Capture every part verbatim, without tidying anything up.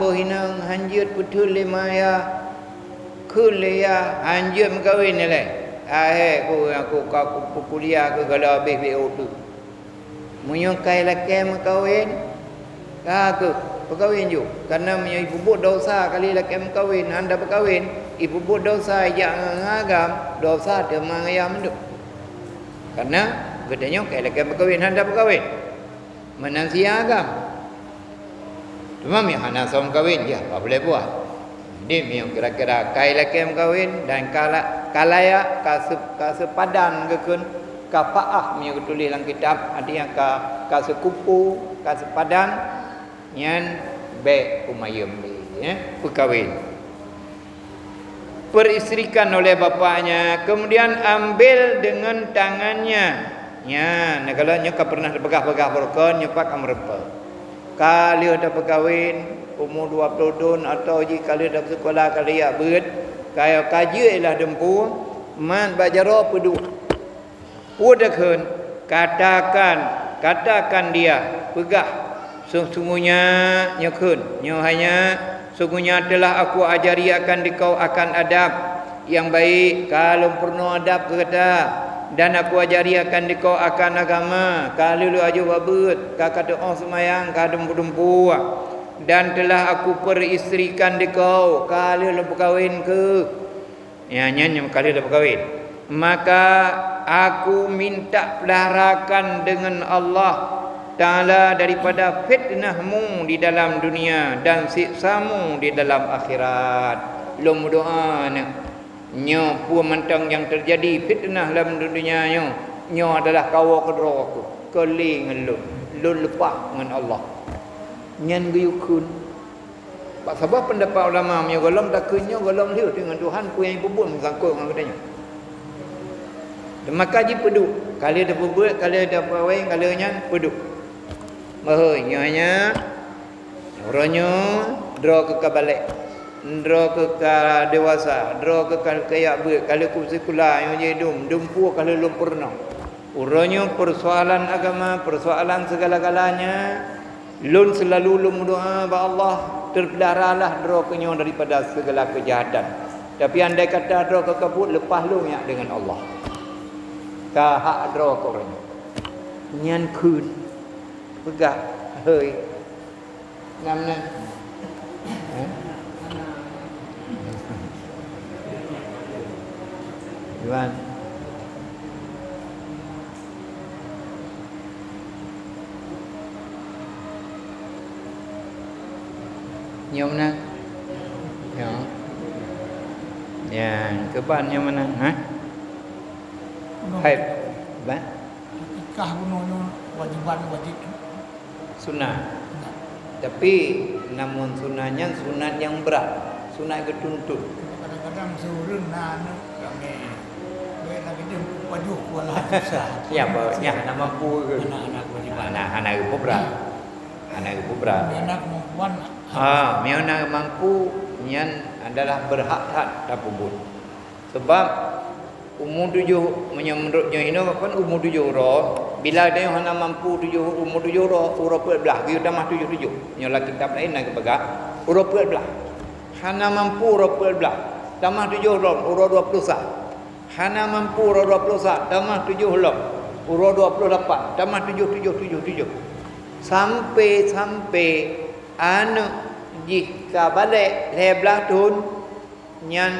Boh inong hanjeuet peuthon lé ma yah, kheun lé yah hanjeuet meukawen ilée. Ahé ku, ku ka ku kuliah keu gala abéh B O tu. Meunyoe kai lakée meukawen, ka keuh peukawen ju. Kareuna meunyoe ipeubuet desya kali lakée meukawen hana peukawen, ipeubuet desya ijak ngon agam, desya teuma ngon yah mandum. Kareuna geutanyoe kai lakée meukawen hana peukawen. Meunan siya agam. Teuma meunyoe hana soe meukawen, jah, bah boleh buah. Jadi meunyoe kira-kira kai lakée meukawen dan ka la-, ka layak, ka se-, ka seupadan geukheun, ka faah meunyoe geutuléh lam kitab, artinya ka, ka seukupu, ka seupadan, nyan bék peumayeuem lé, ya, peukawen. Peristrikan oleh bapaknya, kemudian ambil dengan tangannya. Nyan, na kalon nyoe ka pernah tapeugah-peugah beurukon, nyoe pat ka meureumpok. Ka lheueh tapeukawen, umu dua ploh thon, atau jih ka lheueh tapeusekolah, ka lheueh jak beuet, ka, ka jeuet i lam dumpu, mat bak jaroe peuduek. Peue takheun? Katakan, katakan dia, peugah, sesungguhnya, nyoe kheun, nyoe hai nyak, sesungguhnya telah aku ajari akan dikau akan adab nyang baik, ka lôn peurunoe adab keu gata, dan aku ajari akan dikau akan agama, ka lheueh lôn ajoh bak beuet, ka kateu'oh seumayang, ka dumpu-dumpu, dan telah aku peristrikan dikau, ka lheueh lôn peukawen keuh. Ya, nyan nyang ka lheueh tapeukawen. Maka aku minta peuliharakan dengan Allah Taala daripada fitnahmu di dalam dunia dan siksamu di dalam akhirat. Lôn meudoa, aneuk. Nyoe peue mantong nyang teujadi fitnah lam dunia nyoe, nyoe adalah kawoe keudroe aku, keu lé ngon lôn. Lôn leupah ngon Allah. Nyan geuyue kheun. Bak saboh peundapat ulama, meunyoe gohlom takheun nyoe, gohlom lheueh deungon Tuhan peue nyang jipeubuet meusangkot ngon geutanyoe. Maka jipeuduek, ka lheueh tapeubuet, ka lheueh tapeukawen, ka lheueh nyan peuduek. Meuhôi, nyoe nyan, uroe nyoe droe keuh ka balek, droe keuh ka dewasa, droe keuh ka keuyak beuet, ka lheueh keuh sikula, nyoe jidum, dumpu ka lheueh lôn peurunoe. Uroe nyoe peusoalan agama, peusoalan segala-galanya, lôn seulalu lôn meudoa bak Allah, teupeuliharalah droe keuh nyoe daripada segala keujahatan. Tapi andai kata droe keuh ka buet, leupah lôn nyak deungon Allah. Ka hak droe keuh uroe nyoe. Nyan kheun, peugah, hei, Nam nyan. Eh? Iwan. Nyoe meunan. Nyoe. Nyan, keuban nyoe meunan, ha? Hai, ban? Akikah bunoe nyoe wajiban wajib. Sunat. Tapi, namun sunat nyan sunat nyang brat, sunat geutuntut. Kadang-kadang siureueng na aneuk ramé. Bèk lagèe deuh pajoh kuala susah. Nyan ba, nyan hana mampu ke? Hana, hana kewajiban. Hana, hana geupubrat. Hana geupubrat. Meunyoe na kemampuan. Ah, meunyoe na mampu, nyan adalah berhak that tapeubuet. Sebab umu tujoh, meunyoe meunurot nyoe inoe kan umu tujoh uroe, bila tanyoe hana mampu tujoh, umu tujoh uroe, uroe peuet blaih, geuyue tamah tujoh tujoh. Nyoe lam kitab laén na geupeugah, uroe peuet blaih. Hana mampu uroe peuet blaih, tamah tujoh lom, uroe dua ploh sa. Hana mampu uroe dua ploh sa, tamah tujoh lom, uroe dua ploh lapan, tamah tujoh, tujoh, tujoh, tujoh. Sampai-sampai aneuk jih ka balek lhèe blaih thon, nyan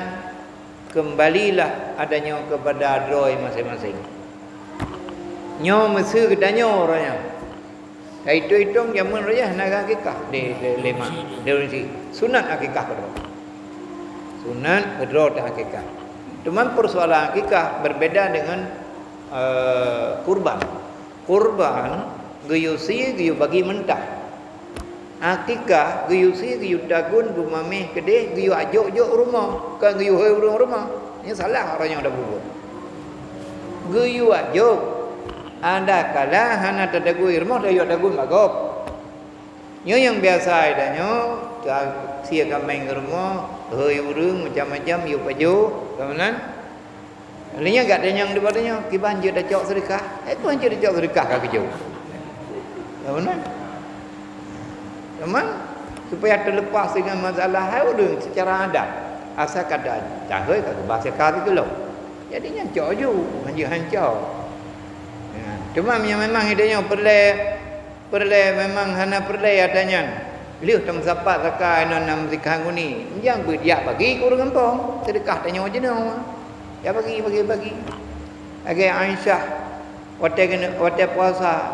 keumbalilah adanyoe keupada droe maséng-maséng. Nyoe meuseu geutanyoe uroe nyoe. Taitong-itong jameun raya hana akikah di, di lima, di ureueng si. Sunat akikah keudroe. Sunat keudroe teuh akikah. Teuma peusoalan akikah berbeda dengan, eh, kurban. Kurban geuyue sie, geuyue bagi mentah. Akikah geuyue sie, geuyue tagun, beumamèh keudeh, geuyue ajok-jok u rumoh, kon geuyue hôi ureueng u rumoh. Nyan salah uroe nyoe tapeubuet. Geuyue ajok, adakala hana tatagun i rumoh, tayue tagun bak gob. Nyoe nyang biasa i tanyoe, ta-, sie kaméng u rumoh, hôi ureueng macam-macam, yue pajoh, ka meunan. Lheueh nyan gata nyang di bawah nyoe, kiban jeuet tacok seudeukah? Eh, kon jeuet tacok seudeukah ka geujok. Ka meunan. Teuma, Supaya teuleupah deungon masalah hai ureuëng seucara adat. Asai ka dahôi ka geuba seuka sigohlom. Jadi nyan cok ju, hanjeuet hancô. Ya, teuma meunyoe memang ideh nyoe peureulée, peureulée memang hana peureulée ata nyan. Lheueh tameusapat saka inoe nam sikha guni. Nyang beuet jak bagi keu ureuëng gampông, seudeukah tanyoe jinoe. Jak bagi, bagi, bagi. Lagée Aisyah, watée keuneuk, watée puasa,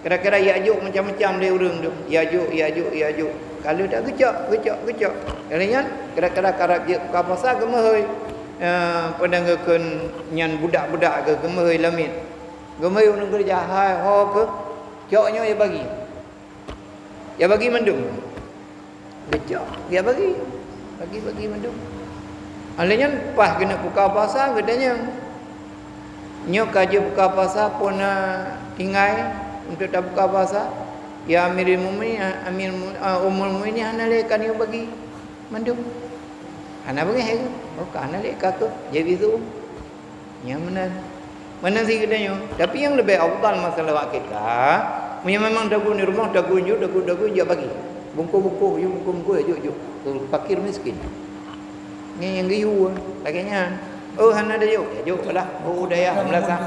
kira-kira jak jok macam-macam lé ureuëng tu. Jak jok, jak jok, jak jok. Ka lheueh dak geucok, geucok, geucok. Kali nyan, kira-kira karab jeuet buka puasa geumeuhôi. Eh, peudang geukheun nyan budak-budak geuh geumeuhôi lamiet. Geumeuhôi ureuëng keureuja hai ho keuh cok nyoe jak bagi. Jak bagi mandum. Geucok, jak bagi. Bagi-bagi mandum. Alheuh nyan paih keuneuk buka puasa geutanyong, "Nyoe ka jeuet buka puasa peue na tinggai untuk tabuka puasa?" "Ya Amirul Mukminin, Amir Mu-, ah, Ummul Mukminin hana lé ka neuyue bagi mandum." Hana beungéh keuh. "Oh, ka hana lé ka keuh." Jadi tu. Nyang meunan. Meunan sit geutanyoe. Tapi nyang leubeh afdal masalah akikah, meunyoe memang tagun di rumoh, tagun ju, tagun, tagun jak bagi. Bungkôh-bungkôh ju, bungkôh-bungkôh ju, ju. Keu fakir miskin. Nyan nyang geuyue lagée nyan. Oh, hana dayok, ya jok lah. Oh, dayah meulasa.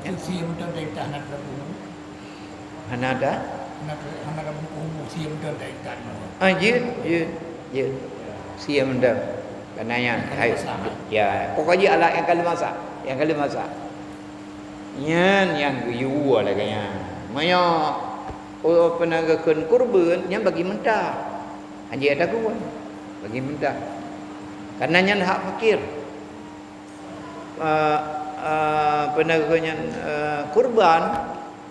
Itu sih betul dari tanah terbunuh. Hana ada? Hana, hana ada buku-buku siem tu tak intat. Ah, jeuet, jeuet, jeuet. Siem tu. Keunayan. Nyang ka lheueh masak. Ya, pokok jih alat nyang ka lheueh masak. Nyang ka lheueh masak. Nyan nyang geuyue lagée nyan. Meunyoe, oh, peunaga kheun kurban, nyan bagi mentah. Hanjeuet tagun. Bagi mentah. Karena nyan hak fakir. Eh, eh, peunaga nyan, eh, kurban,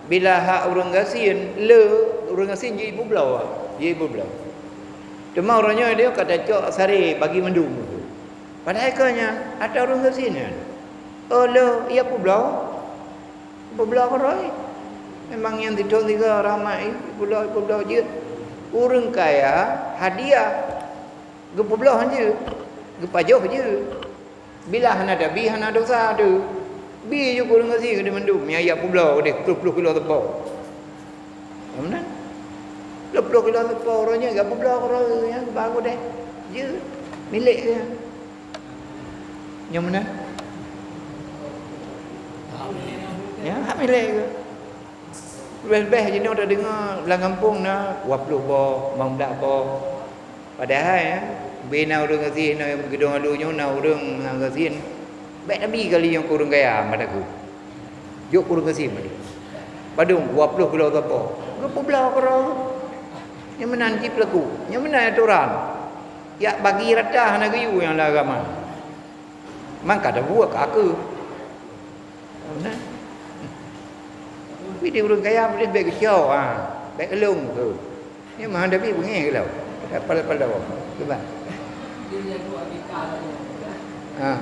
bila hak ureuëng gasien le, ureuëng gasien jeuet jipubloe, jeuet jipubloe. Teuma uroe nyoe dia ka tacok saré bagi mandum. Padahai ka nyan atra ureuëng gasien nyan. Oh, le, ya publoe. Publoe keurôi. Memang nyan sithon sigoe rahmat, publoe, publoe jeuet. Ureuëng kaya hadiah. Geupubloe jeuet. Geupajoh jeuet. Bila hana tabi, hana dosa tu. Bi ju keu ureuëng gasien keudeh mandum, nyang jak publoe keudeh ploh-ploh kilo teupeu. Ka meunan. Ploh-ploh kilo teupeu uroe nyoe jak publoe keudroe nyan geuba keudeh. Jeuet. Milék geuh. Nyang meunan. Ya, hak milék geuh. Leubeh-leubeh jinoe tadeungoe lam gampông na dua ploh boh, limong blah boh. Padahai, eh, bina ureuëng gasien, na geudong alu nyoe na ureuëng nyang gasien. Bék tabi kali nyoe keu ureuëng kaya, mata ku. Jok keu ureuëng gasien balik. Padum, dua ploh kilo sapo. Geupubloe keudroe. Nyang meunan cit peulaku. Nyang meunan atoran. Jak bagi rata hana geuyue nyang lam agama. Mangka tabuet keu aku. Nah. Tapi di ureuëng kaya boleh bék geucok, ha. Bék lông tu. Ni mah Nabi beungéh geulau. Pala-pala. Cuba. Ha.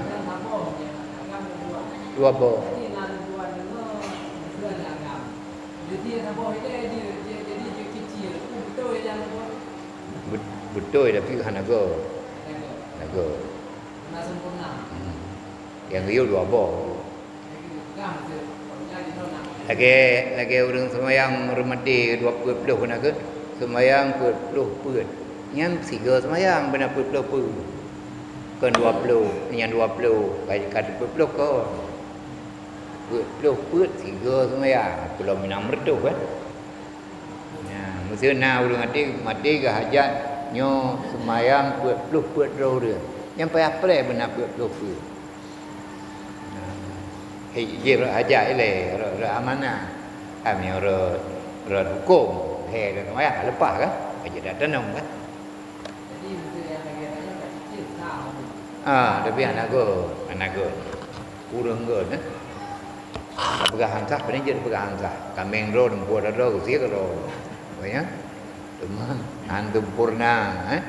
Dua boh. Bet-, beutôi, tapi hana go. Hana go. Hmm. Nyang geuyue dua boh. Lagée, lagée ureuëng seumayang reumaté dua peuet ploh na kheueh, seumayang peuet ploh peuet. Nyan sigoe seumayang beuna peuet ploh peuet. Kon dua ploh, nyan dua ploh, ka, ka peuet ploh kon. Peuet ploh peuet sigoe seumayang, pulo minam reutôh kan. Nah, meuseu na ureuëng maté, maté geuhajat nyoe seumayang peuet ploh peuet droe ureuëng. Nyang payah preh beuna peuet ploh peuet. Nah, hei, jih rot hajat ilée, rot, rot amanah. Kami rot, rot huköm. Hei, rot seumayang leupah kan? Hajat dak tanong kan? Ah, tapi hana go, hana go. Kureueng go, eh. Peugah ansah, paling jeuet peugah ansah. Kaméng droe, lumpur droe, usie droe. Ya. Teuma, han sempurna, eh.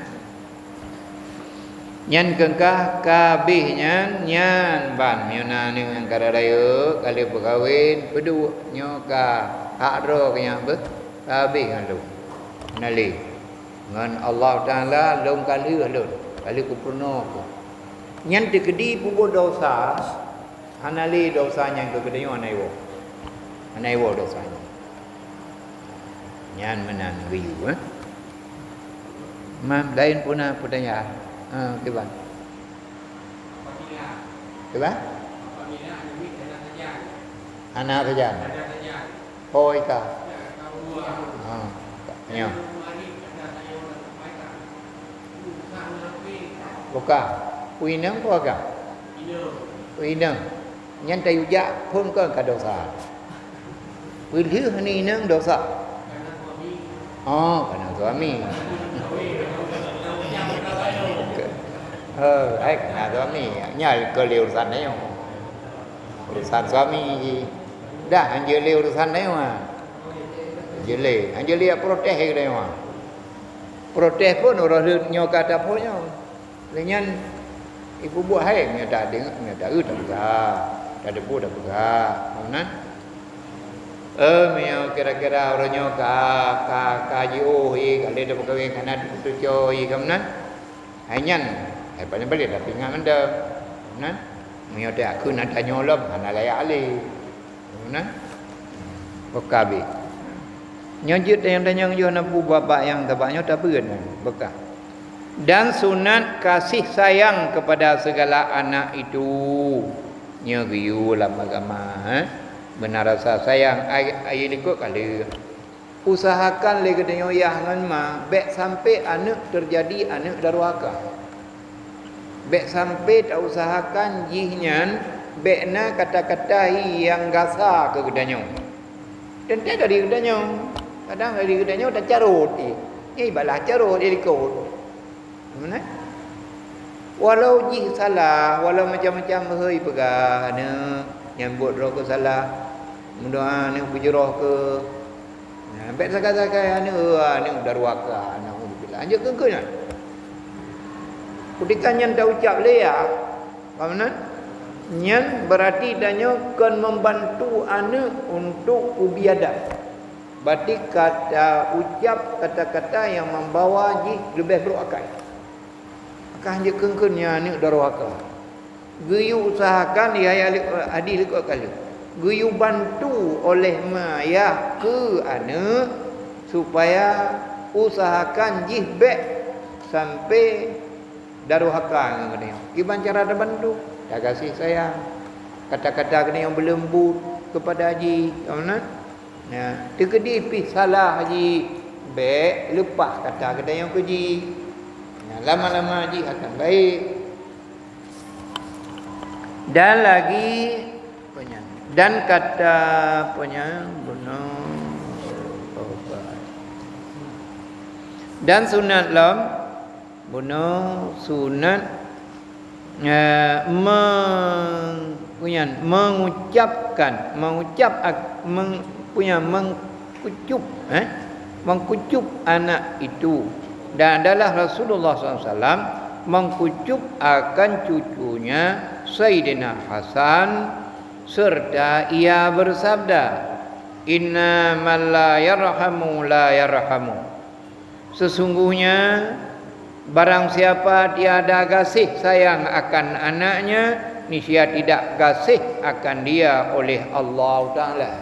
Nyan keungkah ka abéh nyan, nyan ban meunyoe na aneuk nyang ka rayeuk, ka lheueh peukawen, peuduek nyoe ka hak droe keu nyan beuh, ka abéh ngon lôn. Hana lé. Ngon Allah Taala lôn ka lheueh lôn, ka lheueh kupeurunoe keuh. Nyan teukeudi peubuet desya, hana lé desya nyan keu geutanyoe hana iwoe. Hana iwoe desya nyan. Nyan meunan geuyue, eh. Man laén puna peutanyaan. Ha, kiban. Kiban? Hana sajan. Hôi ka. Ha, nyoe. Buka. Uineng ko agam? Uineng. Nyan tayue jak phon kon ka dosa. Peulheueh ni inong dosa. Oh, kana suami. Oh, hai kana suami. Nya keu lé urusan nyoe. Urusan suami ji. Dah, hanjeuet lé urusan nyoe. Hanjeuet lé, hanjeuet lé protes keu nyoe. Protes pun uroh lheueh nyoe ka taphon nyoe. Lé nyan, ipeubuet hai meunyoe tadeungoe, meunyoe taeu tapeugah, tateupeue tapeugah. Meunan? Eh, meunyoe kira-kira uroe nyoe ka, ka, ka jiôh ié, ka lheueh tapeukawen, ka na teupeuteucok ié, ka meunan? Hai nyan, hai paléng-paléng tapeuingat mantong. Meunan? Meunyoe takheun atra nyoe lom, hana layak lé. Meunan? Boh ka abéh. Nyoe jeuet tanyong-tanyong yoh na bu babak nyang sabak nyoe tabeuet nyan. Boh ka. Dan sunat kasih sayang kepada segala anak itu. Nyoe geuyue lam agama, eh. Beuna rasa sayang, ai, ai likot ka lheueh. Usahakan lé geutanyoe yah ngon ma, bék sampai aneuk teujadi aneuk durhaka. Bék sampai tausahakan jih nyan bék na kata-kata nyang gasa keu geutanyoe. Teuntée dari geutanyoe, kadang dari geutanyoe tacarot jih. Nyan ibalah carot di likot. Meunan? Walau jih salah, walau macam-macam hôi peugah aneuk, nyan buet droe keu salah. Meudoa aneuk beujroh keu Nah, bék sagai-sagai aneuk, aneuk durhaka, naudzubillah. Hanjeuet keu-keu nyan. Kutika nyan taucab lé ya, paham nan? Nyan berarti tanyoe kon membantu aneuk untuk ubi adat. Berarti kata ucap kata-kata yang membawa jih leubeh brok akai. Maka hanjeuet keu-keu nyan aneuk durhaka. Geuyue usahakan, ya, ya, hadis likot kali. Geuyue bantu oleh ma yah keu aneuk supaya usahakan jih bék sampai durhaka ngon geutanyoe. Kiban cara tabantu? Tagasih sayang. Kata-kata geutanyoe beuleumbot kepada jih, ka meunan? Ya, teukeudi pih salah jih, bék leupah kata geutanyoe keu jih. Ya, lama-lama jih akan baik. Dan lagi, apa nyan? Dan kata, apa nyan? Bunoe, dan sunat lom, bunoe sunat, eh, meng-, apa nyan? Mengucapkan, mengucap ak-, meng-, apa nyan? Meng-, kucup, eh, mengkucup anak itu. Dan adalah Rasulullah sallallahu alaihi wasallam mengkucup akan cucunya Sayyidina Hasan serta ia bersabda, "Inna man la yarhamu la yarhamu." Sesungguhnya barang siapa tiada gaséh sayang akan anaknya, niscaya tidak gaséh akan dia oleh Allah Taala.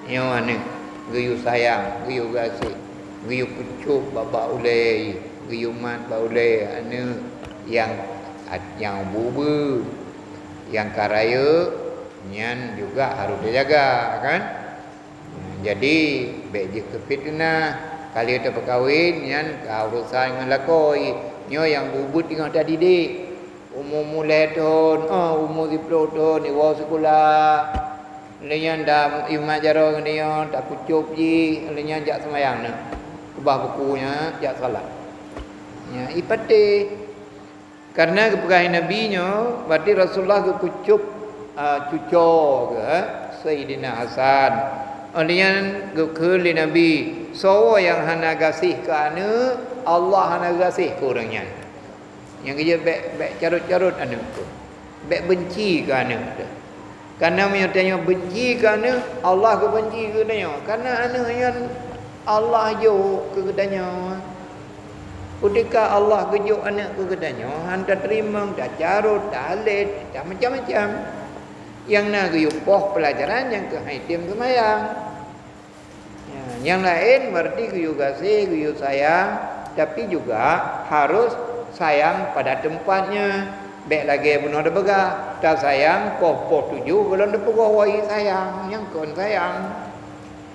Nyoe aneuk, geuyue sayang, geuyue gaséh, geuyue kucok bak, bak ulée, geuyue mat bak ulée aneuk nyang, nyang bubeu, nyang ka rayeuk, nyan juga harôh teujaga, kan? Jadi, bék jeuet keu fiteunah. Ka lheueh tapeukawen, nyan ka urosan ngon lakoe. Nyoe nyang bubeuet teungoh tadidik. Umu-umu lhée thon, oh, umu siplôh thon, iwoe sikula. Lheueh nyan dam imat jaroe ngon nyoe, takucok jih, lheueh nyan jak seumayang na. Keubah buku nyan, jak salat. Nyan, ipatéh. Karena geupeugah Nabi nyoe, berarti Rasulullah geukucok, a, cuco geuh, Sayyidina Hasan. Óh lheueh nyan geukheun lé Nabi, "Soe nyang hana gaséh keu aneuk, Allah hana gaséh keu ureuëng nyan." Nyang keujeuet bék, bék carot-carot aneuk tu. Bék beunci keu aneuk tu. Karena meunyoe tanyoe beunci keu aneuk, Allah geubeunci keu tanyoe. Karena aneuk nyan Allah jok keu geutanyoe. Kutika Allah geujok aneuk keu geutanyoe, han tateurimong, tacarot, talét, tamacam-macam. Nyang na geuyue poh peulajaran nyang keuhai tem seumayang. Ya, nyang laén berarti geuyue gaséh, geuyue sayang, Tapi juga harus sayang pada tempatnya. Bék lagée bunoe teupeugah, tasayang poh-poh tujoh gohlom teupeugoh wahai sayang, nyang kon sayang.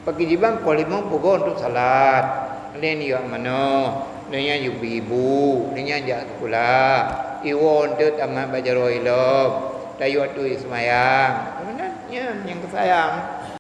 Pakriban poh limong peugoh untuk salat, lé niyok manoe, lé nyan yue ibu, lé nyan jak sikula, iwoe eunteuk tamat bak jaroe ilom, tayue ateueh seumayang. Meunan nyan nyang keusayang.